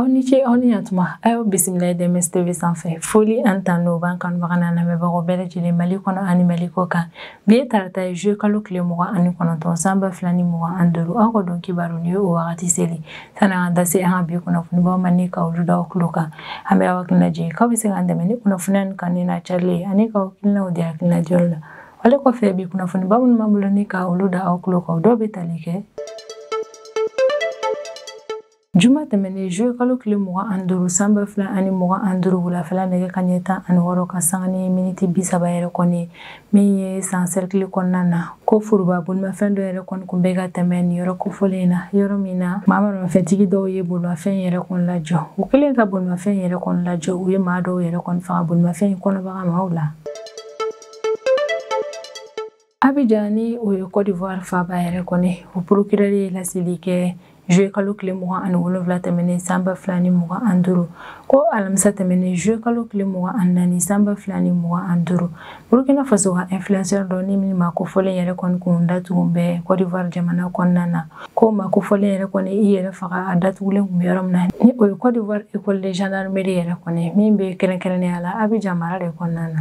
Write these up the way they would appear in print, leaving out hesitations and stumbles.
Aw ni ce aw ni yantuma a y'aw bisimila DMS TV sanfɛ. Foli an tan n'o b'an kanubaga n'an lamɛnbagaw bɛɛ lajɛlen Mali kɔnɔ ani Mali kɔ kan. Bi ye tarata ye juillet kalo tile 29 san 2025. Aw ka don kibaru ni o wagati seli. Sanni an ka da se an ka bi kunnafonibaw ma ni ka olu da aw tulo kan. An bɛ aw hakilina jigin k'aw bɛ se k'an dɛmɛ ni kunnafoniya nin kanu n'a carilen ye ani k'aw hakilinaw di hakilina jɔyɔrɔ la. Ale kɔfɛ bi kunnafoniba minnu b'an bolo ni ka olu da aw tulo kan, o dɔw bɛ tali kɛ juma tɛmɛnen juillet kalo tile 25 san 2025 wulafɛla nɛgɛ kanɲɛ 16 ka sanga ni miniti 30 yɛrɛ kɔni min ye San cercle kɔnɔna na ko foroba bolimafɛn dɔ yɛrɛ kɔni kun bɛ ka tɛmɛ nin yɔrɔ kofɔlen na, yɔrɔ min na maa maramafɛntigi dɔw ye bolimafɛn yɛrɛ kɔni lajɔ. U kɛlen ka bolimafɛn yɛrɛ kɔni lajɔ, u ye maa dɔw yɛrɛ kɔni faga bolimafɛn in kɔnɔbaga maaw la. Abidjan ni o ye Côte d'Ivoire faaba yɛrɛ kɔni, o procureur ye laseli kɛ juillet kalo tile 27 tɛmɛnen san 2025 ko alamisa tɛmɛnen juillet kalo tile 24 san 2025 Burkina Faso ka influenceur dɔ ni min maa kofɔlen yɛrɛ kɔni kun datugu bɛ Côte d'Ivoire jamana kɔnɔna na, ko maa kofɔlen yɛrɛ kɔni i yɛrɛ faga a datugulen kun bɛ yɔrɔ min na ni o ye Côte d'Ivoire école de gendarmerie yɛrɛ kɔni min bɛ kɛrɛnkɛrɛnnenya la Abidjan mara de kɔnɔna na.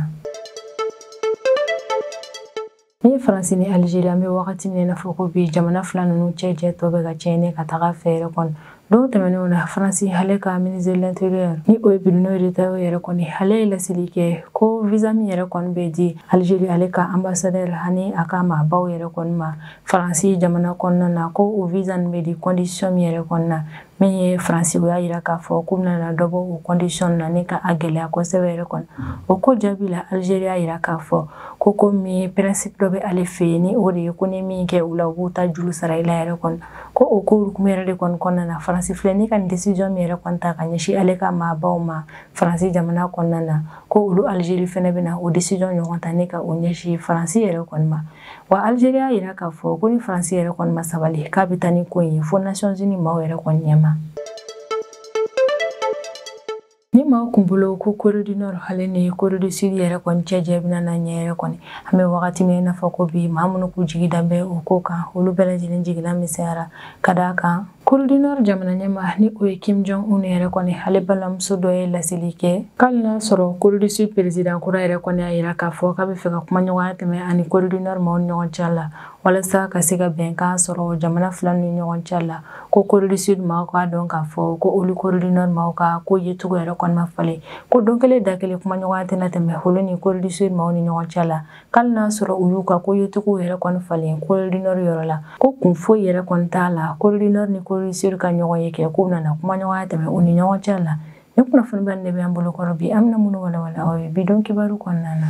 Ni Faransi ni Algerie an bɛ wagati min na fɔ ko bi jamana fila ninnu cɛ jɛ tɔ bɛ ka tiɲɛ ka taga fɛ yɛrɛ kɔni. Don tɛmɛnenw na Faransi ale ka ministre de l'Intérieur ni o ye Bruno Retailleau yɛrɛ kɔni ale ye laseli kɛ ko visa min yɛrɛ kɔni bɛ di Algerie ale ka ambassadeur ani a ka maabaw yɛrɛ kɔni ma Faransi jamana kɔnɔna na, ko o visa nin bɛ di condition min yɛrɛ kɔni na min ye Faransi o y'a yira k'a fɔ k'u bɛna dɔ bɔ o condition na ni ka a gɛlɛya kosɛbɛ yɛrɛ kɔni. O ko jaabi la Algerie y'a yira k'a fɔ ko komi principe dɔ bɛ ale fɛ yen ni o de ye ko ni min kɛ u la u b'u ta juru sara i la yɛrɛ kɔni, ko o ko hukumu yɛrɛ de kɔni kɔnɔna na Faransi filɛ ni ka nin décision min yɛrɛ kɔni ta ka ɲɛsin ale ka maabaw ma Faransi jamana kɔnɔna na, ko olu Algerie fɛnɛ bɛna o décision ɲɔgɔn ta ni ka o ɲɛsin Faransi yɛrɛ kɔni ma. Wa Algerie y'a yira k'a fɔ ko ni Faransi yɛrɛ kɔni ma sabali k'a bɛ taa ni ko in ye fo Nations Unies maaw yɛrɛ kɔni ɲɛma. Ni maaw kun bolo ko Corée du Nord ale ni Corée du Sud yɛrɛ kɔni cɛ jɛ bɛna na ɲɛ yɛrɛ kɔni, an bɛ wagati min na fɔ ko bi maa minnu k'u jigi dan bɛ o ko kan olu bɛɛ lajɛlen jigila misɛnyara ka d'a kan Corée du Nord jamana ɲɛmaa ni o ye Kim Jong Un yɛrɛ kɔni ale balimamuso dɔ ye laseli kɛ k'ale n'a sɔrɔ Corée du Sud président kura yɛrɛ kɔni y'a yira k'a fɔ k'a bɛ fɛ ka kumaɲɔgɔnya tɛmɛ ani Corée du Nord maaw ni ɲɔgɔn cɛ la walasa ka se ka bɛnkan sɔrɔ jamana fila ni ɲɔgɔn cɛ la, ko Corée du Sud maaw k'a dɔn k'a fɔ ko olu Corée du Nord maaw ka ko yecogo yɛrɛ kɔni ma falen, ko don kelen da kelen kumaɲɔgɔnya tɛna tɛmɛ olu ni Corée du Sud maaw ni ɲɔgɔn cɛ la, k'ale n'a sɔrɔ u y'u ka ko yecogo yɛrɛ kɔni falen Corée du Nord yɔrɔ la, ko kun foyi yɛrɛ kɔni t'a la Corée du Nord ni Corée du Sud ka ɲɔgɔn ye kɛ k'u nana kumaɲɔgɔnya tɛmɛ u ni ɲɔgɔn cɛ la. Ni kunnafoniba nin de bɛ an bolo kɔrɔ bi, an bɛna minnu walawala aw ye bi don kibaru kɔnɔna na.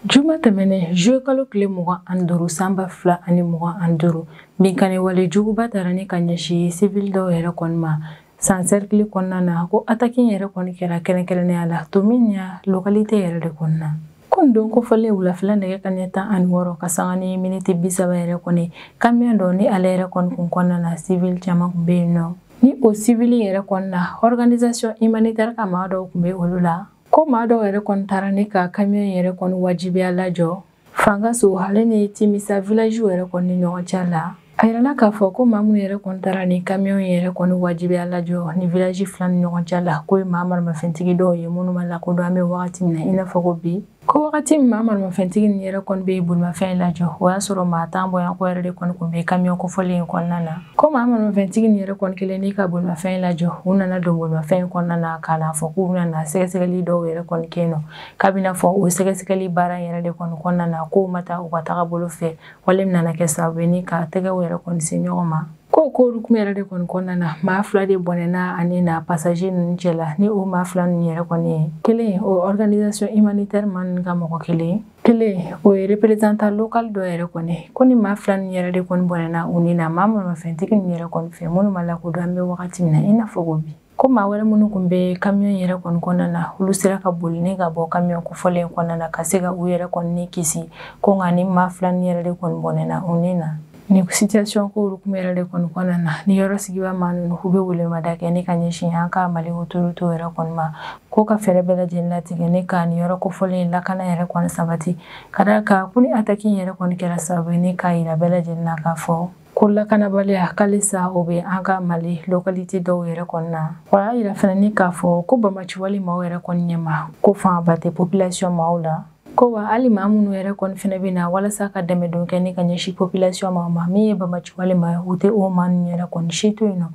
Juma tɛmɛnen juillet kalo tile 25 san 2025 binkanni wale juguba taara ni ka ɲɛsin civil dɔw yɛrɛ kɔni ma San cercle kɔnɔna na, ko attaque in yɛrɛ kɔni kɛra kɛrɛnkɛrɛnnenya la Tominian localité yɛrɛ de kɔnɔna. Ko nin don kofɔlen wulafɛla nɛgɛ kanɲɛ 16 ka sanga ni miniti 30 yɛrɛ kɔni camion dɔ ni ale yɛrɛ kɔni kun kɔnɔna na civil caman kun bɛ yen nɔ. Ni o civil yɛrɛ kɔni na organisation humanitaire ka maa dɔw kun bɛ olu la, ko maa dɔw yɛrɛ kɔni taara ni ka camion yɛrɛ kɔni wajibiya lajɔ Fangaso ale ni Timisa village yɛrɛ kɔni ni ɲɔgɔn cɛ la. A yirala k'a fɔ ko maa minnu yɛrɛ kɔni taara ni camion yɛrɛ kɔni wajibiya lajɔ ni village fila ni ɲɔgɔn cɛ la, k'o ye maa maramafɛntigi dɔw ye minnu ma lakodɔn an bɛ wagati min na i n'a fɔ ko bi. Ko wagati min maa maramafɛntigi nin yɛrɛ kɔni bɛ bolimafɛn lajɔ, o y'a sɔrɔ maa 10 bɔɲɔgɔnko yɛrɛ de kɔni kun bɛ camion kofɔlen in kɔnɔna na. Ko maa maramafɛntigi nin yɛrɛ kɔni kelen n'i ka bolimafɛn lajɔ, u nana don bolimafɛn in kɔnɔna na k'a n'a fɔ k'u bɛna na sɛgɛsɛgɛli dɔw yɛrɛ kɔni kɛ yen nɔ, k'a bɛna fɔ o sɛgɛsɛgɛli baara yɛrɛ de kɔni kɔnɔna na k'o ma taa u ka tagabolo fɛ, wale min nana kɛ sababu ye ni ka tɛgɛw yɛrɛ kɔni se ɲɔgɔn ma. Ko ko hukumu yɛrɛ de kɔni kɔnɔna na maa fila de bɔnɛna ani na passager ninnu cɛ la, ni o maa fila ninnu yɛrɛ kɔni ye kelen o organisation humanitaire maa ninnu ka mɔgɔ kelen, kelen o ye représentant local dɔ yɛrɛ kɔni, ko ni maa fila ninnu yɛrɛ de kɔni bɔnɛna u ni na maa maramafɛntigi ninnu yɛrɛ kɔni fɛ minnu ma lakodɔn an bɛ wagati min na i n'a fɔ ko bi. Ko maa wɛrɛ minnu kun bɛ camion yɛrɛ kɔni kɔnɔna na, olu sera ka boli ni ka bɔ camion kofɔlen kɔnɔna na ka se ka u yɛrɛ kɔni ni kisi, ko nka ni maa fila ninnu yɛrɛ de kɔni bɔnɛna u ni na. Ni situation ko hukumu yɛrɛ de kɔni kɔnɔna na, ni yɔrɔ sigiba maa ninnu k'u bɛ welemada kɛ ni ka ɲɛsin an ka Mali autorité yɛrɛ kɔni ma, ko ka fɛɛrɛ bɛɛ lajɛlen latigɛ ni ka nin yɔrɔ kofɔlen lakana yɛrɛ kɔni sabati, ka d'a kan ko ni attaque in yɛrɛ kɔni kɛra sababu ye ni k'a yira bɛɛ lajɛlen na k'a fɔ Ko lakanabaliya k'alisa o bɛ an ka Mali localité dɔw yɛrɛ kɔni na. O y'a yira fana ni k'a fɔ ko bamaciwale maaw yɛrɛ kɔni ɲɛma ko fangaba tɛ population maaw la. Ko wa hali maa minnu yɛrɛ kɔni fɛnɛ bɛ na walasa ka dɛmɛ don kɛ ni ka ɲɛsin population maaw ma min ye bamaciwale maa ye, u tɛ o maa ninnu yɛrɛ kɔni si to yen nɔ.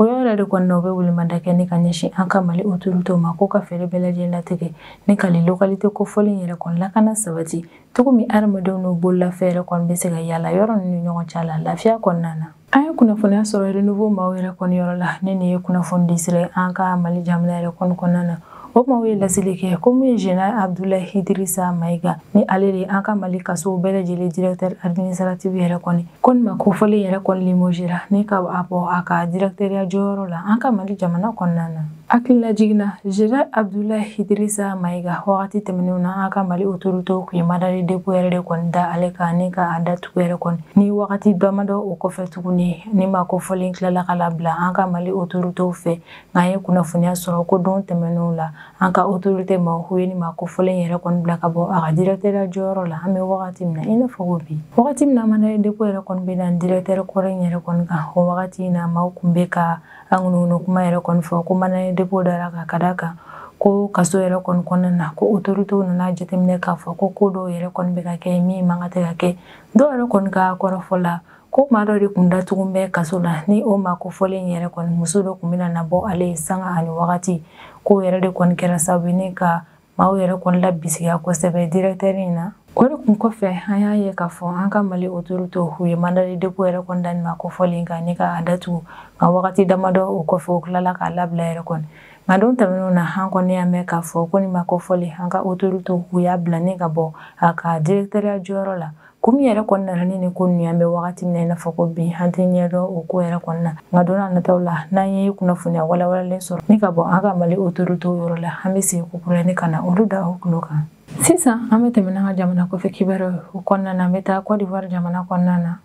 O yɔrɔ yɛrɛ de kɔni na, u bɛ welemada kɛ ni ka ɲɛsin an ka Mali autorités ma k'u ka fɛɛrɛ bɛɛ lajɛlen latigɛ ni ka nin localité kofɔlen yɛrɛ kɔni lakana sabati cogo min adamadenw n'u bololafɛn yɛrɛ kɔni bɛ se ka yaala yɔrɔ ninnu ni ɲɔgɔn cɛ la lafiya kɔnɔna na. An ye kunnafoniya sɔrɔ Renouveau maaw yɛrɛ kɔni yɔrɔ la ni nin ye kunnafoni di sira ye an ka Mali jamana yɛrɛ kɔni kɔnɔna na. O maaw ye laseli kɛ ko min ye Général Abdoulaye Idrissa Maïga ni ale de an ka Mali kasow bɛɛ lajɛlen directeur administratif yɛrɛ kɔni, ko nin ma kofɔlen yɛrɛ kɔni limogera ni ka a bɔ a ka directeur jɔyɔrɔ la an ka Mali jamana kɔnɔna na. Hakilila jiginna, Général Abdoulaye Idrissa Maïga, wagati tɛmɛnenw na an ka Mali autorités kun ye mandat de dépôt yɛrɛ de kɔni da ale kan ni ka a datugu yɛrɛ kɔni. Ni wagati damadɔ o kɔfɛ tuguni, ni maa kofɔlen tilala ka labila an ka Mali autorités fɛ. Nka an ye kunnafoniya sɔrɔ ko don tɛmɛnenw la an ka autorité maaw ye ni maa kofɔlen yɛrɛ kɔni bila ka bɔ a ka directeur jɔyɔrɔ la. An bɛ wagati min na i n'a fɔ ko bi, wagati min na mandat de dépôt yɛrɛ kɔni bɛ na directeur kɔrɔ in yɛrɛ kɔni kan, o wagati in na maaw kun bɛ ka an ŋunuŋunu kuma yɛrɛ kɔni fɔ ko mandat de dépôt dara ka d'a kan ko kaso yɛrɛ kɔni kɔnɔna na, ko autorités nana jateminɛ k'a fɔ ko ko dɔw yɛrɛ kɔni bɛ ka kɛ min man ka tɛ ka kɛ. Dɔw yɛrɛ kɔni ka kɔrɔfɔ la, ko maa dɔ de kun datugu bɛ kaso la ni o maa kofɔlen yɛrɛ kɔni muso dɔ kun bɛna na bɔ ale ye sanga ani wagati. Ko yɛrɛ de kɔni kɛra sababu ye ni ka maaw yɛrɛ kɔni labisigiya kosɛbɛ directeur in na. O de kun kɔfɛ, an y'a ye k'a fɔ an ka Mali autorités u ye mandat de dépôt yɛrɛ kɔni da nin maa kofɔlen kan ni ka a datugu. Nka wagati damadɔ o kɔfɛ, u tilala k'a labila yɛrɛ kɔni. Nka don tɛmɛnenw na, an kɔni y'a mɛn k'a fɔ ko nin maa kofɔlen, an ka autorités u y'a bila ni ka bɔ a ka directeur jɔyɔrɔ la. Ko min yɛrɛ kɔni nana ni nin ko ninnu ye, an bɛ wagati min na i n'a fɔ ko bi, an tɛ ɲɛ dɔn o ko yɛrɛ kɔni na. Nka don n'a nataw la, n'an ye kunnafoniya walawalalen sɔrɔ ni ka bɔ an ka Mali autorités yɔrɔ la, an bɛ segin ko kura ni ka na olu da o tulo kan. Sisan an bɛ tɛmɛ n'an ka jamana kɔfɛ kibaruyaw ye. O kɔnɔna na, an bɛ taa Côte d'Ivoire jamana kɔnɔna na.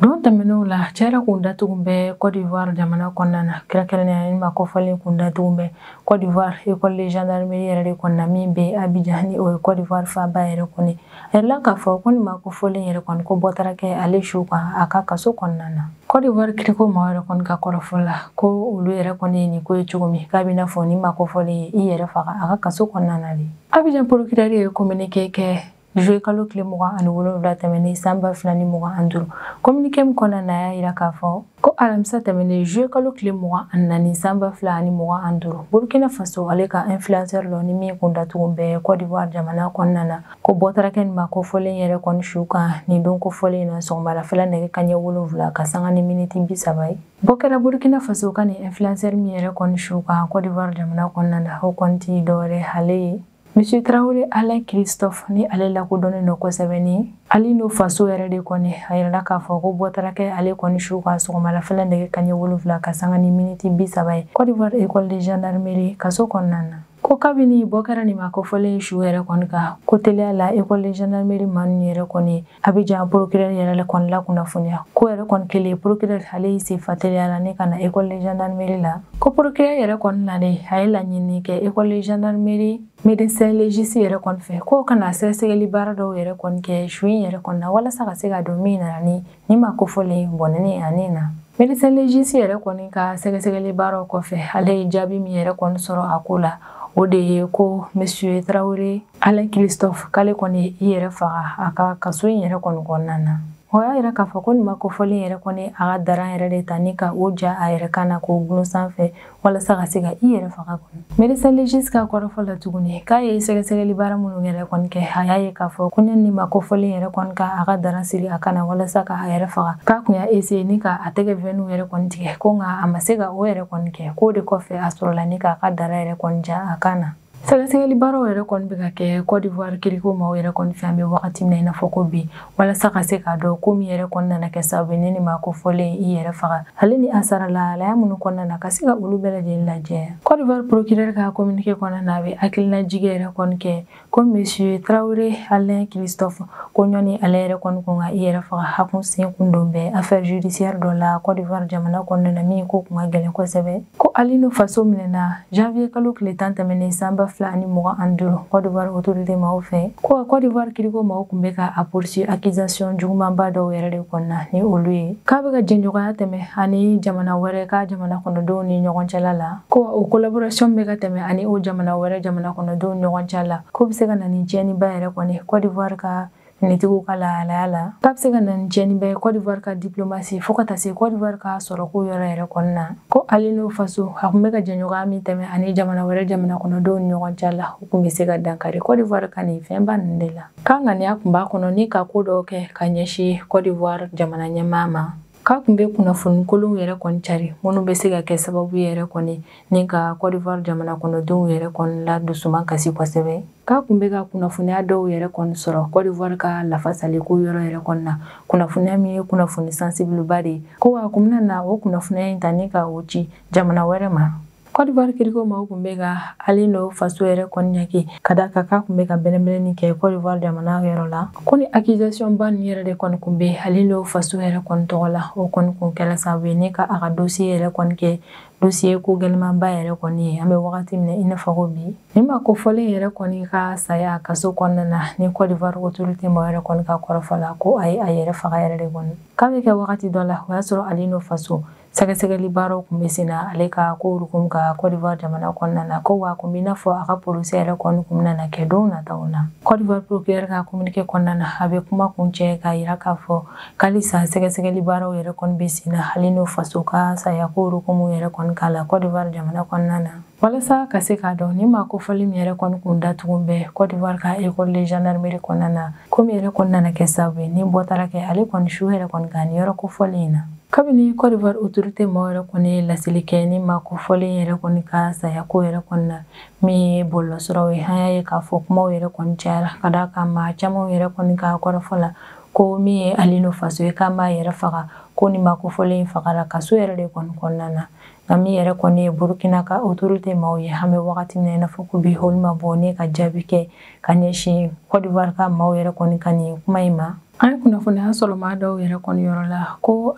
Don tɛmɛnenw la, cɛ yɛrɛ kun datugu bɛ Côte d'Ivoire jamana kɔnɔna na, kɛrɛnkɛrɛnnenya ni maa kofɔlen kun datugu bɛ Côte d'Ivoire école de gendarmerie yɛrɛ de kɔnɔna min bɛ Abidjan, ni o ye Côte d'Ivoire faaba yɛrɛ kɔni. A yirala k'a fɔ ko nin maa kofɔlen yɛrɛ kɔni, ko bɔ taara kɛ ale su kan a ka kaso kɔnɔna na. Côte d'Ivoire kiriko maaw yɛrɛ kɔni ka kɔrɔfɔ la, ko olu yɛrɛ kɔni ye nin ko ye cogo min, k'a bɛ n'a fɔ ni maa kofɔlen ye i yɛrɛ faga a ka kaso kɔnɔna na de. Abidjan procureur ye communiqué kɛ juillet kalo tile 27 tɛmɛnen san 2025. Communiqué min kɔnɔna na, a y'a yira k'a fɔ ko alamisa tɛmɛnen juillet kalo tile 24 san 2025, Burkina Faso ale ka influenceur dɔ ni min kun datugu bɛ Côte d'Ivoire jamana kɔnɔna na, ko bɔ taara kɛ nin maa kofɔlen yɛrɛ kɔni su kan nin don kofɔlen na sɔgɔmadafɛla nɛgɛ kanɲɛ 7 ka sanga ni miniti 30 ye. Bɔ kɛra Burkina Faso ka nin influenceur min yɛrɛ kɔni su kan Côte d'Ivoire jamana kɔnɔna na, o kɔni ti dɔwɛrɛ ale ye Monsieur Traoré Alain Christophe, ni ale lakodɔnnen don kosɛbɛ ni Alino Faso yɛrɛ de kɔni. A yirala k'a fɔ ko bɔ taara kɛ ale kɔni su kan sɔgɔmadafɛla nɛgɛ kanɲɛ 7 ka sanga ni miniti 30 ye Côte d'Ivoire école de gendarmerie kaso kɔnɔna na. Ko kabini bɔ kɛra nin maa kofɔlen su yɛrɛ kɔni kan, ko teliya la école de gendarmerie maa ninnu yɛrɛ kɔni Abidjan procureur yɛrɛ kɔni la kunnafoniya. Ko yɛrɛ kɔni kelen, procureur ale y'i sen fa teliya la ni ka na école de gendarmerie la. Ko procureur yɛrɛ kɔni nalen, a ye laɲini kɛ école de gendarmerie médecin légiste yɛrɛ kɔni fɛ k'o kana sɛgɛsɛgɛli baara dɔw yɛrɛ kɔni kɛ su in yɛrɛ kɔni na walasa ka se ka dɔn min nana ni maa kofɔlen bɔnɛni ani na. Médecin légiste yɛrɛ kɔni ka sɛgɛsɛgɛli baaraw kɔfɛ, ale ye jaabi min yɛrɛ kɔni sɔrɔ a ko la, o de ye ko Monsieur Traoré Alain Christophe k'ale kɔni i yɛrɛ faga a ka kaso in yɛrɛ kɔni kɔnɔna na. O y'a yira k'a fɔ ko nin ma kofɔlen yɛrɛ kɔni a ka daran yɛrɛ de ta ni ka o ja a yɛrɛ kan na k'o gulon sanfɛ walasa ka se ka i yɛrɛ faga kɔni. Médecin légiste ka kɔrɔfɔ la tuguni, k'a ye sɛgɛsɛgɛli baara minnu yɛrɛ kɔni kɛ, a y'a ye k'a fɔ ko ne nin ma kofɔlen yɛrɛ kɔni ka a ka daran siri a kan na walasa ka a yɛrɛ faga, k'a kun y'a essayer ni ka a tɛgɛ vɛniw yɛrɛ kɔni tigɛ, ko nka a ma se ka o yɛrɛ kɔni kɛ, k'o de kɔfɛ a sɔrɔla ni k'a ka dara yɛrɛ kɔni ja a kan na. Sɛgɛsɛgɛli baaraw yɛrɛ kɔni bɛ ka kɛ Côte d'Ivoire kiriko maaw yɛrɛ kɔni fɛ an bɛ wagati min na i n'a fɔ ko bi, walasa ka se k'a dɔn ko min yɛrɛ kɔni nana kɛ sababu ye ni nin maa kofɔlen i yɛrɛ faga, ale ni a sara lahalaya minnu kɔnɔna na, ka se ka olu bɛɛ lajɛlen lajɛ. Côte d'Ivoire procureur ka communiqué kɔnɔna na, a bɛ hakilinajigin yɛrɛ kɔni kɛ ko Monsieur Traoré Alain Christophe, ko ɲɔni ale yɛrɛ kɔni kun ka i yɛrɛ faga, a kun sen kun don bɛ affaire judiciaire dɔ la Côte d'Ivoire jamana kɔnɔna na min ko kun ka gɛlɛn kosɛbɛ. Ko Alino Faso minɛna janvier kalo tile 10 tɛmɛnen san ba 2025 Côte d'Ivoire autorité maaw fɛ ko Côte d'Ivoire kiriko maaw tun bɛ ka a poursuit accusation jugumanba dɔw yɛrɛ de kɔnɔna ni olu ye k'a bɛ ka jɛɲɔgɔnya tɛmɛ ani jamana wɛrɛ ka jamana kɔnɔdenw ni ɲɔgɔn cɛla la, ko o collaboration bɛ ka tɛmɛ ani o jamana wɛrɛ jamana kɔnɔdenw ɲɔgɔn cɛ la, k'o bɛ se ka na ni tiɲɛniba yɛrɛ kɔni Côte d'Ivoire ka finitigiw ka lahalaya la, k'a bɛ se ka na ni tiɲɛniba ye Côte d'Ivoire ka diplomatie fo ka taa se Côte d'Ivoire ka sɔrɔko yɔrɔ yɛrɛ kɔnɔna na. Ko Alino Faso a tun bɛ ka jɛɲɔgɔnya min tɛmɛ ani jamana wɛrɛ jamana kɔnɔdenw ni ɲɔgɔn cɛ la, o tun bɛ se ka dankari Côte d'Ivoire ka nin fɛnba ninnu de la. K'a ŋaniya tun b'a kɔnɔ ni ka ko dɔw kɛ ka ɲɛsin Côte d'Ivoire jamana ɲɛmaa ma, k'a tun bɛ kunnafoni kolonw yɛrɛ kɔni cari minnu bɛ se ka kɛ sababu yɛrɛ kɔni ni ka Côte d'Ivoire jamana kɔnɔdenw yɛrɛ kɔni la dusuman kasi kosɛbɛ. K'a tun bɛ ka kunnafoniya dɔw yɛrɛ kɔni sɔrɔ Côte d'Ivoire ka lafasaliko yɔrɔ yɛrɛ kɔni na, kunnafoniya min ye kunnafoni sensible ba de ye, ko a kun bɛna na o kunnafoniya in ta ni ka o ci jamana wɛrɛ ma. Côte d'Ivoire kiriko maaw tun bɛ ka Alino Faso yɛrɛ kɔni ɲaki ka da kan k'a tun bɛ ka bɛrɛbɛrɛni kɛ Côte d'Ivoire jamana yɔrɔ la, ko ni accusation ba ninnu yɛrɛ de kɔni tun bɛ Alino Faso yɛrɛ kɔni tɔgɔ la, o kɔni kun kɛra sababu ye ni ka a ka dossier yɛrɛ kɔni kɛ dossier ko gɛlɛmanba yɛrɛ kɔni ye an bɛ wagati min na i n'a fɔ ko bi. Nin maa kofɔlen yɛrɛ kɔni ka saya kaso kɔnɔna na ni Côte d'Ivoire autorité maaw yɛrɛ kɔni ka kɔrɔfɔ la, ko a ye a yɛrɛ faga yɛrɛ de kɔni. K'a bɛ kɛ wagati dɔ la o y'a sɔrɔ Alino Faso sɛgɛsɛgɛli baaraw tun bɛ sen na ale ka ko hukumu ka Côte d'Ivoire jamana kɔnɔna na, ko wa a kun bɛ i n'a fɔ a ka procès yɛrɛ kɔni kun bɛna kɛ don nataw la. Côte d'Ivoire procureur ka communiqué kɔnɔna na a bɛ kuma kuncɛ k'a yira k'a fɔ k'alisa sɛgɛsɛgɛli baaraw yɛrɛ kɔni bɛ sen na Alino Faso ka saya ko hukumu yɛrɛ kɔni k'a la Côte d'Ivoire jamana kɔnɔna na, walasa ka se k'a dɔn ni maa kofɔlen min yɛrɛ kɔni kun datugu bɛ Côte d'Ivoire ka école de gendarmerie kɔnɔna na, ko min yɛrɛ kɔni nana kɛ sababu ye ni bɔ taara kɛ ale kɔni su yɛrɛ kɔni kan nin yɔrɔ kofɔlen in na. Kabini Côte d'Ivoire autorité maaw yɛrɛ kɔni ye laseli kɛ ni maa kofɔlen yɛrɛ kɔni ka saya ko yɛrɛ kɔni na min ye bɔlɔlɔsiraw ye, an y'a ye k'a fɔ kumaw yɛrɛ kɔni cayara ka d'a kan maa caman yɛrɛ kɔni ka kɔrɔfɔ la ko min ye Alino Faso ye k'a m'a yɛrɛ faga, ko ni maa kofɔlen fagara kaso yɛrɛ de kɔni kɔnɔna na. Nka min yɛrɛ kɔni ye Burukina ka autorité maaw ye an bɛ wagati min na i n'a fɔ ko bi, olu ma bɔ ni ka jaabi kɛ ka ɲɛsin Côte d'Ivoire ka maaw yɛrɛ kɔni ka nin kuma in ma. An ye kunnafoniya sɔrɔ maa dɔw yɛrɛ kɔni yɔrɔ la ko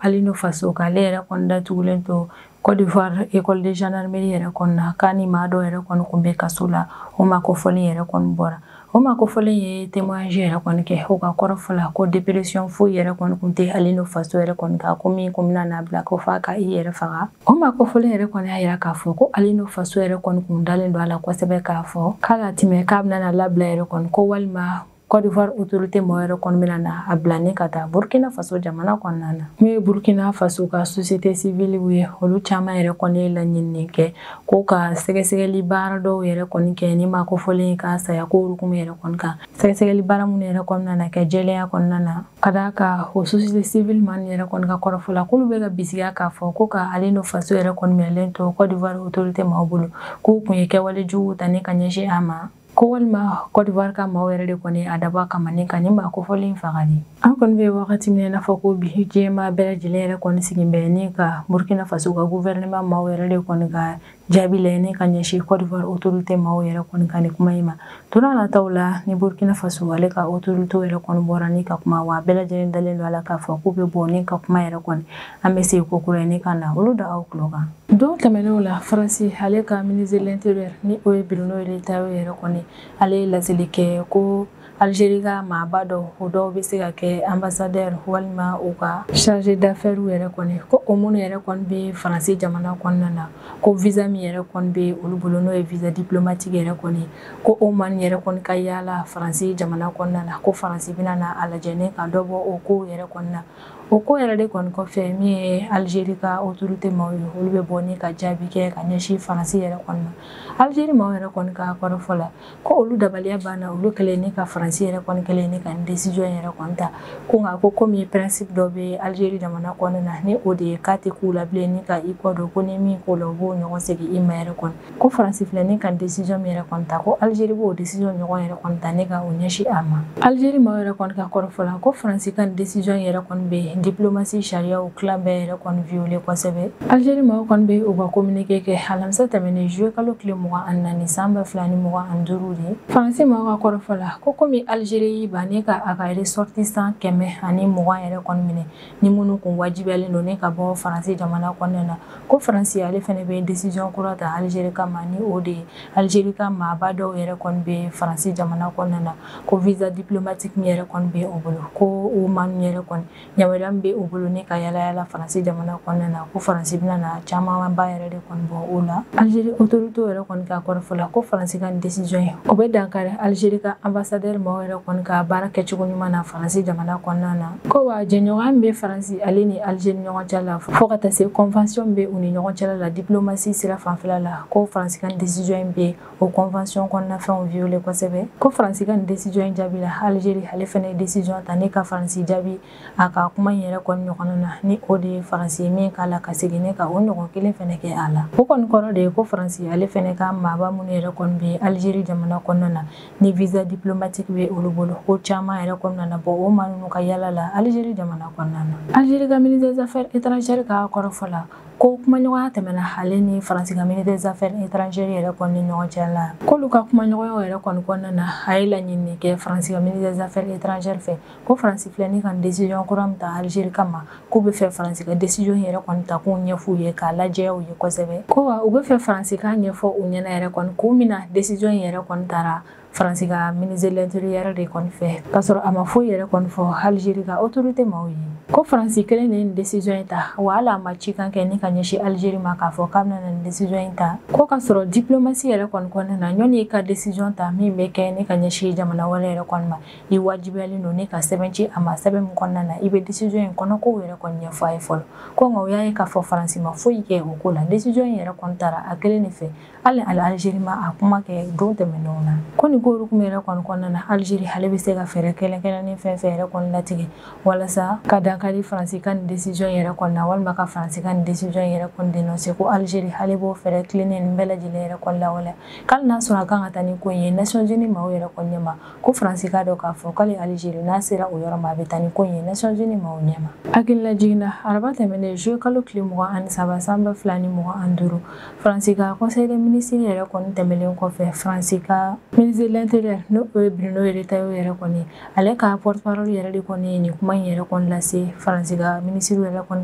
Alino Faso k'ale yɛrɛ kɔni datugulen to Côte d'Ivoire école de gendarmerie yɛrɛ kɔni na, k'a ni maa dɔw yɛrɛ kɔni kun bɛ kaso la, o maa kofɔlen yɛrɛ kɔni bɔra. O maa kofɔlen ye témoignage yɛrɛ kɔni kɛ o ka kɔrɔfɔ la ko dépression foyi yɛrɛ kɔni kun tɛ Alino Faso yɛrɛ kɔni kan, ko min kun bɛna n'a bila ko f'a ka i yɛrɛ faga. O maa kofɔlen yɛrɛ kɔni y'a yira k'a fɔ ko Alino Faso yɛrɛ kɔni kun dalen don a la kosɛbɛ k'a fɔ k'a ka tɛmɛ k'a bɛna labila yɛrɛ kɔni, ko walima Côte d'Ivoire autorité maaw yɛrɛ kɔni bɛna na a bila ni ka taa Burkina Faso jamana kɔnɔna na. Min ye Burkina Faso ka société civile ye, olu caman yɛrɛ kɔni ye laɲini kɛ ko ka sɛgɛsɛgɛli baara dɔw yɛrɛ kɔni kɛ ni maa kofɔlen ka saya ko hukumu yɛrɛ kɔni kan, sɛgɛsɛgɛli baara minnu yɛrɛ kɔnɔna na kɛ jɛlenya kɔnɔna na, ka d'a kan o société civile maa yɛrɛ kɔni ka kɔrɔfɔ la k'olu bɛ ka bisigiya k'a fɔ ko ka Alino Faso yɛrɛ kɔni minɛlen to Côte d'Ivoire autorité maaw bolo, k'u kun ye kɛwale jugu ta ni ka ɲɛsin a ma, ko walima Côte d'Ivoire ka maaw yɛrɛ de kɔni a dabɔ a kama ni ka nin maa kofɔlen fagali. An kɔni bɛ wagati min na i n'a fɔ ko bi diɲɛmaa bɛɛ lajɛlen yɛrɛ kɔni sigi bɛ ni ka Burkina Faso ka gouvernement maaw yɛrɛ de kɔni ka jaabi la ni ka ɲɛsin Côte d'Ivoire autorité maaw yɛrɛ kɔni ka nin kuma in ma. Don n'a nataw la ni Burkina Faso ale ka autorité yɛrɛ kɔni bɔra ni ka kuma, wa bɛɛ lajɛlen dalen don a la k'a fɔ k'u bɛ bɔ ni ka kuma yɛrɛ kɔni an bɛ segin ko kura ye ni ka na olu da aw tulo kan. Don tɛmɛnenw la Faransi ale ka ministre de l'Intérieur ni o ye Bruno Retailleau yɛrɛ kɔni ale ye laseli kɛ ko Algérie ka maaba dɔw o dɔw bɛ se ka kɛ ambassadeur walima u ka chargé d'affaires yɛrɛ kɔni, ko o minnu yɛrɛ kɔni bɛ Faransi jamana kɔnɔna na, ko visa min yɛrɛ kɔni bɛ olu bolo n'o ye visa diplomatique yɛrɛ kɔni, ko o maa yɛrɛ kɔni ka yaala Faransi jamana kɔnɔna na, ko Faransi bɛna na a lajɛ ni ka dɔ bɔ o ko yɛrɛ kɔni na. O ko yɛrɛ de kɔni kɔfɛ min ye Algérie ka autorité maaw ye, olu bɛ bɔ ni ka jaabi kɛ ka ɲɛsin Faransi yɛrɛ kɔni ma. Algérie maaw yɛrɛ kɔni ka kɔrɔfɔ la ko olu dabaliya banna, olu kɛlen ni ka Faransi yɛrɛ kɔni kɛlen ni ka nin décision yɛrɛ kɔni ta, ko nka ko komi principe dɔ bɛ Algérie jamana kɔnɔna na ni o de ye k'a tɛ k'u la bilen ni ka i kɔ don, ko ni min k'o la u b'o ɲɔgɔn segin i ma yɛrɛ kɔni, ko Faransi filɛ ni ka décision min yɛrɛ kɔni ta, ko Algérie b'o décision ɲɔgɔn yɛrɛ kɔni ta ni ka o ɲɛsin a ma. Algérie maaw yɛrɛ kɔni ka kɔrɔfɔ la ko Faransi ka décision yɛrɛ kɔni bɛ diplomatie sariyaw tila bɛɛ yɛrɛ kɔni violé kosɛbɛ. Algérie maaw kɔni bɛ u ka communiqué kɛ alamisa tɛmɛnen juillet kalo tile 24 san 2025 de. Faransi maaw ka kɔrɔfɔ la ko komi Algérie y'i ban ne ka a ka ressortissant 120 yɛrɛ kɔni minɛ ni minnu kun wajibiyalen don ne ka bɔ Faransi jamana kɔnɔna na, ko Faransi ale fɛnɛ bɛ décision kura ta Algérie kama, ni o de ye Algérie ka maaba dɔw yɛrɛ kɔni bɛ Faransi jamana kɔnɔna na, ko visa diplomatique min yɛrɛ kɔni bɛ u bolo, ko o maa ninnu yɛrɛ kɔni yamaruya min bɛ u bolo ne ka yala yala Faransi jamana kɔnɔna na, ko Faransi bɛna na camanba yɛrɛ de kɔni bɔ o la. Algérie autorité yɛrɛ kɔni ka kɔrɔfɔ la ko Faransi ka décision ye o bɛ dankari Algérie ka ambassadeur maaw yɛrɛ kɔni ka baara kɛcogo ɲuman na Faransi jamana kɔnɔna na, ko wa jɛɲɔgɔnya min bɛ Faransi ale ni Algérie ɲɔgɔn cɛ la fo ka taa se convention bɛ u ni ɲɔgɔn cɛla la diplomatie sira fanfɛla la, ko Faransi ka décision in bɛ o convention kɔnɔna fɛnw violé kosɛbɛ. Ko Faransi ka décision in jaabi la, Algérie ale fɛnɛ ye décision ta ne ka Faransi jaabi a ka kuma in yɛrɛ kɔni ɲɔgɔn na, ni o de ye Faransi min k'a la ka segin ne ka o ɲɔgɔn kelen fɛnɛ kɛ a la. O kɔni kɔrɔ de ye ko Faransi ale fɛnɛ ka maaba minnu yɛrɛ kɔni bɛ Algérie jamana kɔnɔna na ni visa diplomatique bɛ olu bolo, ko caman yɛrɛ kɔni nana bɔ o maa ninnu ka yala la Algérie jamana kɔnɔna na. Algérie ka ministre des affaires étrangères ka kɔrɔfɔ la ko kumaɲɔgɔnya tɛmɛna ale ni Faransi ka ministre des affaires étrangères yɛrɛ kɔni ni ɲɔgɔn cɛ la, k'olu ka kumaɲɔgɔnyaw yɛrɛ kɔni kɔnɔna na a ye laɲini kɛ Faransi ka ministre des affaires étrangères fɛ ko Faransi filɛ ni ka décision kura min ta Algérie kama, k'u bɛ fɛ Faransi ka décision yɛrɛ kɔni ta k'u ɲɛf'u ye k'a lajɛya u ye kosɛbɛ, ko wa u bɛ fɛ Faransi k'a ɲɛfɔ u ɲɛna yɛrɛ kɔni k'u mina décision yɛrɛ kɔni tara Faransi ka ministre de l'intérieur de kɔni fɛ, k'a sɔrɔ a ma foyi yɛrɛ kɔni fɔ Algérie ka autorité maaw ye. Ko Faransi kelen de ye nin décision in ta, wa hali a ma cikan kɛ ni ka ɲɛsin Algérie ma k'a fɔ k'a bɛna nin décision in ta, ko k'a sɔrɔ diplomatie yɛrɛ kɔni kɔnɔna na ɲɔni i ka décision ta min bɛ kɛ ni ka ɲɛsin jamana wɛrɛ yɛrɛ kɔni ma, i wajibiyalen don ni ka sɛbɛn ci a ma, sɛbɛn min kɔnɔna na i bɛ décision in kɔnɔ kow yɛrɛ kɔni ɲɛfɔ a ye fɔlɔ. Ko nka u y'a ye k'a fɔ Faransi ma foyi kɛ o ko la, décision in yɛrɛ kɔni tara a kelen de fɛ, hali Algérie ma a kuma kɛ don tɛmɛnenw na. Ko nin ko hukumu yɛrɛ kɔni kɔnɔna na Algérie ale bɛ se ka fɛɛrɛ kɛrɛnkɛrɛnnen fɛn fɛn yɛrɛ kɔni latigɛ walasa ka dankari Faransi ka nin décision yɛrɛ kɔni na, walima ka Faransi ka nin décision yɛrɛ kɔni dénoncer, ko Algérie ale b'o fɛɛrɛ tilennen nin bɛɛ lajɛlen yɛrɛ kɔni lawaleya, k'ale n'a sɔrɔ a kan ka taa ni ko in ye Nations Unies maaw yɛrɛ kɔni ɲɛma, ko Faransi k'a dɔn k'a fɔ k'ale Algérie n'a sera o yɔrɔ ma a bɛ taa ni ko in ye Nations Unies maaw ɲɛma. Hakilila jiginna araba tɛmɛnen juillet kalo tile 23 san 2025 Faransi ka conseil des ministres yɛrɛ kɔni tɛmɛnen kɔfɛ, Faransi ka ministre de l'intérieur n'o ye Bruno Retailleau yɛrɛ kɔni, ale ka porte-parole yɛrɛ de kɔni ye nin kuma in yɛrɛ kɔni lase Faransi ka ministre yɛrɛ kɔni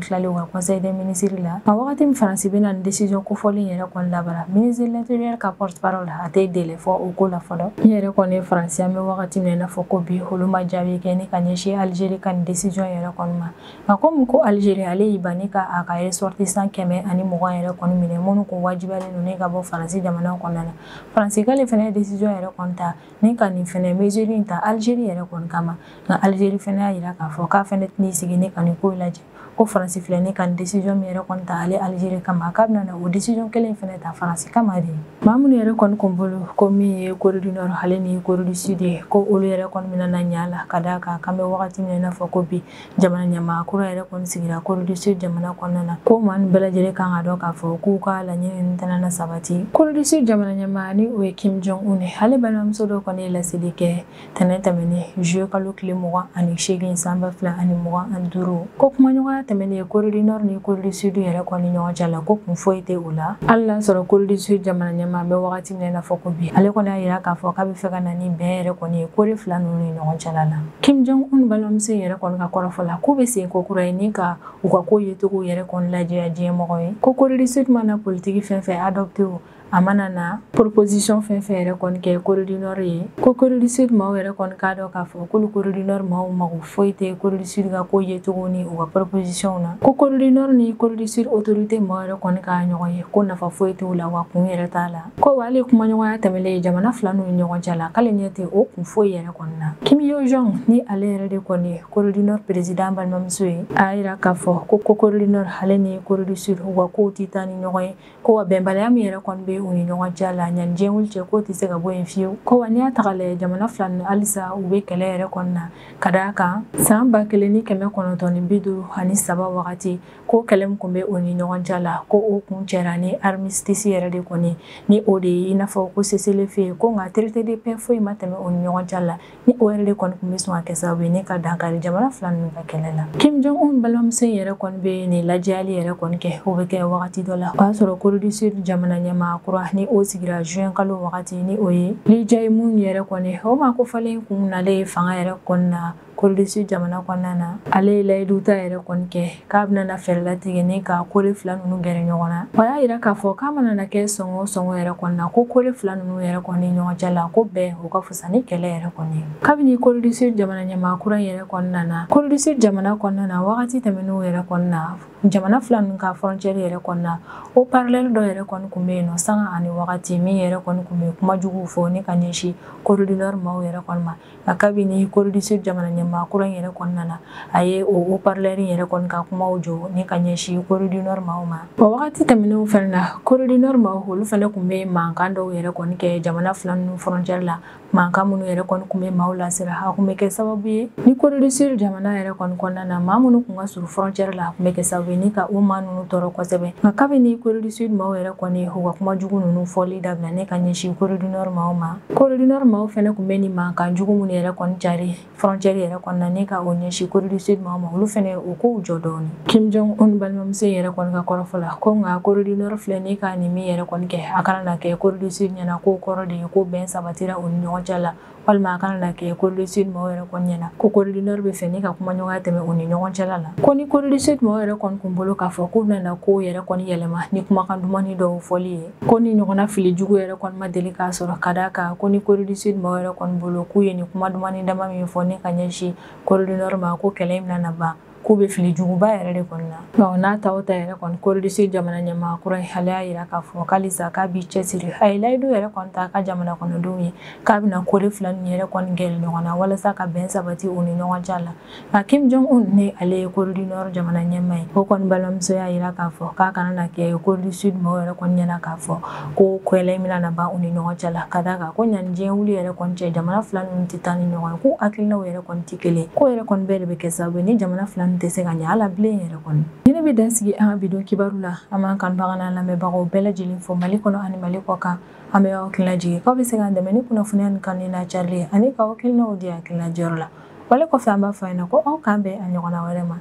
tilalen u ka conseil des ministres la. A wagati min Faransi bɛna nin décision kofɔlen yɛrɛ kɔni labara, ministre de l'intérieur ka porte-parole a tɛ délai fɔ o ko la fɔlɔ. N yɛrɛ kɔni ye Faransi an bɛ wagati min na i n'a fɔ ko bi, olu ma jaabi kɛ ni ka ɲɛsin Algérie ka nin décision yɛrɛ kɔni ma. Nka komi ko Algérie ale y'i ban ni ka a ka ressortissant 120 yɛrɛ kɔni minɛ minnu kun wajibiyalen don ne ka bɔ Faransi jamana kɔnɔna na, Faransi k'ale fɛnɛ ye décision yɛrɛ kɔni ta ni ka nin fɛnɛ mesure in ta Algérie yɛrɛ kɔni kama. Nka Algérie fɛnɛ y'a yira k'a fɔ k'a fɛnɛ tɛn'i sigi ne ka nin ko in lajɛ, ko Faransi filɛ ne ka nin décision min yɛrɛ kɔni ta ale Algérie kama, k'a bɛna na o décision kelen fɛnɛ ta Faransi kama de. Maa minnu yɛrɛ kɔni kun bolo ko min ye Corée du Nord ale ni Corée du Sud ye, ko olu yɛrɛ kɔni bɛna na ɲa la ka d'a kan k'an bɛ wagati min na i n'a fɔ ko bi jamana ɲɛmaa kura yɛrɛ kɔni sigira Corée du Sud jamana kɔnɔna na, ko maa ninnu bɛɛ lajɛlen kan ka dɔn k'a fɔ k'u ka laɲini ninnu tɛna na sabati. Corée du Sud jamana ɲɛmaa ni o ye Kim Jong Un ye, ale balimamuso dɔ kɔni ye laseli kɛ tɛnɛn tɛmɛnen juillet kalo tile 28 san 2025, ko kumaɲɔgɔnya tɛmɛnen Corée du Nord ni Corée du Sud yɛrɛ kɔni ɲɔgɔn cɛ la, ko kun foyi tɛ o la. Hali n'a sɔrɔ Corée du Sud jamana ɲɛmaa bɛ wagati min na i n'a fɔ ko bi, ale kɔni y'a yira k'a fɔ k'a bɛ fɛ ka na ni bɛn yɛrɛ kɔni ye Corée fila ninnu ni ɲɔgɔn cɛla la. Kim Jong Un balimamuso yɛrɛ kɔni ka kɔrɔfɔ la k'u bɛ sen ko kura ye ni ka u ka ko yecogo yɛrɛ kɔni lajɛya diɲɛ mɔgɔ ye, ko Corée du Sud mana politique fɛn fɛn adopté o a mana na proposition fɛn fɛn yɛrɛ kɔni kɛ Corée du Nord ye, ko Corée du Sud maaw yɛrɛ kɔni k'a dɔn k'a fɔ k'olu Corée du Nord maaw mago foyi tɛ Corée du Sud ka ko yecogo ni u ka proposition na, ko Corée du Nord ni Corée du Sud autorité maaw yɛrɛ kɔni ka ɲɔgɔn ye ko nafa foyi t'u la wa kun yɛrɛ t'a la, ko wa hali kumaɲɔgɔnya tɛmɛlen jamana fila n'u ni ɲɔgɔn cɛ la k'ale ɲɛ tɛ o kun foyi yɛrɛ kɔni na. Kim Yo Jong ni ale yɛrɛ de kɔni ye Corée du Nord président balimamuso ye, a y'a yira k'a fɔ ko Corée du Nord ale ni Corée du Sud u ka kow tɛ taa ni ɲɔgɔn ye, ko wa bɛnbaliya min yɛrɛ kɔni bɛ bɛ u ni ɲɔgɔn cɛ la ɲani diɲɛ wuli cɛ k'o tɛ se ka bɔ yen fiyewu. Ko wa n'i y'a ta k'a lajɛ jamana fila ninnu halisa u bɛ kɛlɛ yɛrɛ kɔni na, ka d'a kan san 1953 wagati ko kɛlɛ min tun bɛ u ni ɲɔgɔn cɛ la ko o kun cɛra ni armistice yɛrɛ de kɔni, ni o de ye i n'a fɔ ko cessez-le-feu, ko nka traité de paix foyi ma tɛmɛ u ni ɲɔgɔn cɛ la, ni o yɛrɛ de kɔni tun bɛ sɔn ka kɛ sababu ye ni ka dankari jamana fila ninnu ka kɛlɛ la. Kim Jong Un balimamuso in yɛrɛ kɔni bɛ nin lajɛyali yɛrɛ kɔni kɛ, o bɛ kɛ wagati dɔ la o y'a sɔrɔ Corée du Sud jamana ɲɛmaa kura ni o sigira juin kalo wagati, ni o ye Lee Jae-myung yɛrɛ kɔni, o maa kofɔlen kun nalen fanga yɛrɛ kɔni na Corée du Sud jamana kɔnɔna na. Ale ye layidu ta yɛrɛ kɔni kɛ k'a bɛna na fɛɛrɛ latigɛ ni ka Corée fila ninnu gɛrɛ ɲɔgɔn na. O y'a yira k'a fɔ k'a mana na kɛ sɔngɔ o sɔngɔ yɛrɛ kɔni na, ko Corée fila ninnu yɛrɛ kɔni ɲɔgɔn cɛ la ko bɛn o ka fisa ni kɛlɛ yɛrɛ kɔni ye. Kabini Corée du Sud jamana ɲɛmaa kura yɛrɛ kɔni nana Corée du Sud jamana kɔnɔna na wagati tɛmɛnenw yɛrɛ kɔni na, jamana fila ninnu ka frontière yɛrɛ kɔni na o parallèle dɔ yɛrɛ kɔni tun bɛ yen nɔ sanga ani wagati min yɛrɛ kɔni tun bɛ kuma juguw fɔ ni ka ɲɛsin Corée du Nord maaw yɛrɛ kɔni ma. Nka kabini Corée du Sud jamana ɲɛmaa kura in yɛrɛ kɔni nana, a ye o haut-parleur yɛrɛ kɔni ka kumaw jɔ ni ka ɲɛsin Corée du Nord maaw ma. O wagati tɛmɛnenw fɛnɛ na, Corée du Nord maaw olu fɛnɛ tun bɛ mankan dɔw yɛrɛ kɔni kɛ jamana fila ninnu frontière la, mankan minnu yɛrɛ kɔni tun bɛ maaw lasira, a tun bɛ kɛ sababu ye ni Corée du Sud jamana yɛrɛ kɔni kɔnɔna na maa minnu tun ka surun frontière la, a tun bɛ kɛ sababu ye ni ka o maa ninnu tɔɔrɔ kosɛbɛ. Nka kabini Corée du Sud maaw yɛrɛ kɔni u ka kuma jugu ninnu fɔli daminɛ ni ka ɲɛsin Corée du Nord maaw ma, Corée du Nord maaw fɛnɛ tun bɛ nin mankan jugu minnu yɛrɛ kɔni cari frontière yɛrɛ kɔnɔna ni ka o ɲɛsin Corée du Sud maaw ma, olu fɛnɛ o kow jɔ dɔɔni. Kim Jong Un balimamuso yɛrɛ kɔni ka kɔrɔfɔ la ko nka Corée du Nord filɛ ni ka nin min yɛrɛ kɔni kɛ, a kana na kɛ Corée du Sud ɲɛna k'o kɔrɔ de ye ko bɛn sabatira u ni ɲɔgɔn cɛ la, walima a kana na kɛ Corée du Sud maaw yɛrɛ kɔni ɲɛna ko Corée du Nord bɛ fɛ ni ka kumaɲɔgɔnya tɛmɛ u ni ɲɔgɔn cɛla la. Ko ni Corée du Sud maaw yɛrɛ kɔni kun bolo k'a fɔ k'u bɛna kow yɛrɛ kɔni yɛlɛma ni kumakan dumani dɔw fɔli ye, ko ni ɲɔgɔnna fili jugu yɛrɛ kɔni ma deli k'a sɔrɔ, ka d'a kan ko ni Corée du Sud maaw yɛrɛ kɔni bolo k'u ye nin kuma dumani dama min fɔ ni ka ɲɛsin Corée du Nord ma ko kɛlɛ in bɛna na ban, k'u bɛ fili juguba yɛrɛ de kɔni na. Nka n'a ta o ta yɛrɛ kɔni, Corée du Sud jamana ɲɛmaa kura in ale y'a yira k'a fɔ k'alisa k'a b'i cɛsiri, a ye layidu yɛrɛ kɔni ta a ka jamana kɔnɔdenw ye k'a bɛna Corée fila ninnu yɛrɛ kɔni gɛrɛ ɲɔgɔn na walasa ka bɛn sabati u ni ɲɔgɔn cɛ la. Nka Kim Jong Un ni ale ye Corée du Nord jamana ɲɛmaa ye, o kɔni balimamuso y'a yira k'a fɔ k'a kana na kɛ Corée du Sud maaw yɛrɛ kɔni ɲɛna k'a fɔ ko kɛlɛ in bɛna na ban u ni ɲɔgɔn cɛ la, ka d'a kan ko ɲani diɲɛ wuli yɛrɛ kɔni cɛ jamana fila ninnu tɛ taa ni ɲɔgɔn ye, k'u hakilinaw yɛrɛ kɔni tɛ kelen, k'o yɛrɛ kɔni bɛɛ de bɛ kɛ sababu ye ni jamana fila ninnu tɛ se ka ɲɛ a la bilen yɛrɛ kɔni. Ni ne bɛ dan sigi an ka bi don kibaru la, an b'an kanubaga n'an lamɛnbagaw bɛɛ lajɛlen fo Mali kɔnɔ ani Mali kɔ kan. An bɛ aw hakilina jigin k'aw bɛ se k'an dɛmɛ ni kunnafoniya nin kanuni n'a carili ye ani k'aw hakilinaw di hakilina jɔyɔrɔ la. Wale kɔfɛ an b'a fɔ aw ɲɛna ko aw k'an bɛn a ɲɔgɔnna wɛrɛ ma.